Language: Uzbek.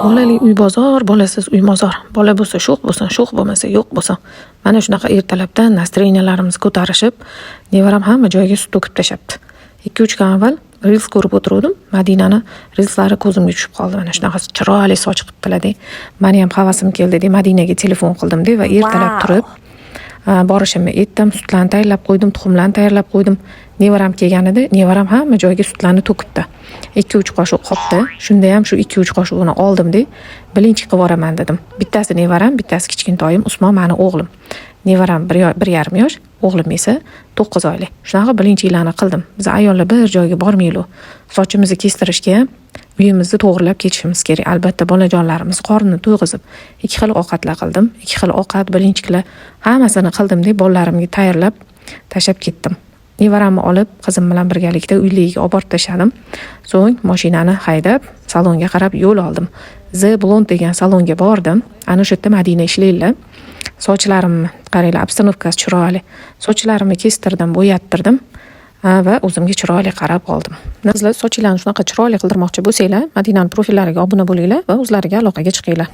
Bolali uy bozor, bolasiz uy mozor. Bola bo'lsa sho'x bo'lsin, sho'x bo'lmasa yo'q bo'lsin. Mana shunaqa ertalabdan настроения larimiz ko'tarishib, nevaram hamma joyga sut to'kib tashlabdi. 2-3 kun avval reels ko'rib o'tiruvdim. Madinani reelslari ko'zimga tushib qoldi. Mana shunaqa chiroyli soch qilibdilar-da. Mani ham havasim keldi-da, Madinaga telefon qildim-da va ertalab turib borishimni aytdim. Sutlarni tayyorlab qo'ydim, tuxumlarni tayyorlab qo'ydim. Nevaram kelganida nevaram hamma joyga sutlarni to'kibdi. 2-3 qoshiq qolibdi. Shunda ham shu 2-3 qoshig'ini oldim-da, блинчик qilib yuboraman dedim. Bittasi nevaram, bittasi kichkintoyim Usmon, mani o'g'lim. Nevaram 1,5 yosh, o'g'lim esa 9 oylik. Shunaqa блинчик larni qildim. Biz ayollar bir joyga bormaylik. Sochimizni kestirishga ham, uyimizni to'g'rilab ketishimiz kerak. Albatta, bolajonlarimiz qornini to'yg'izib, ikki xil ovqatlar qildim. Ikki xil ovqat, блинчик lar, hammasini qildim deb bolalarimga tayyorlab tashlab ketdim. Nevaramni olib, qizim bilan birgalikda uyligiga olib borib tashladim. So'ng mashinani haydab, salonga qarab yo'l oldim. The Blonde degan salonga bordim. Ana o'sha yerda Madina ishlaydilar. Sochlarimni qaranglar, обстановка si chiroyli. Sochlarimni kestirdim, bo'yattirdim va o'zimga chiroyli qarab oldim. Sizlar sochinglarni shunaqa chiroyli qildirmoqchi bo'lsanglar, Madinani profillariga obuna bo'linglar va o'zlariga aloqaga chiqinglar.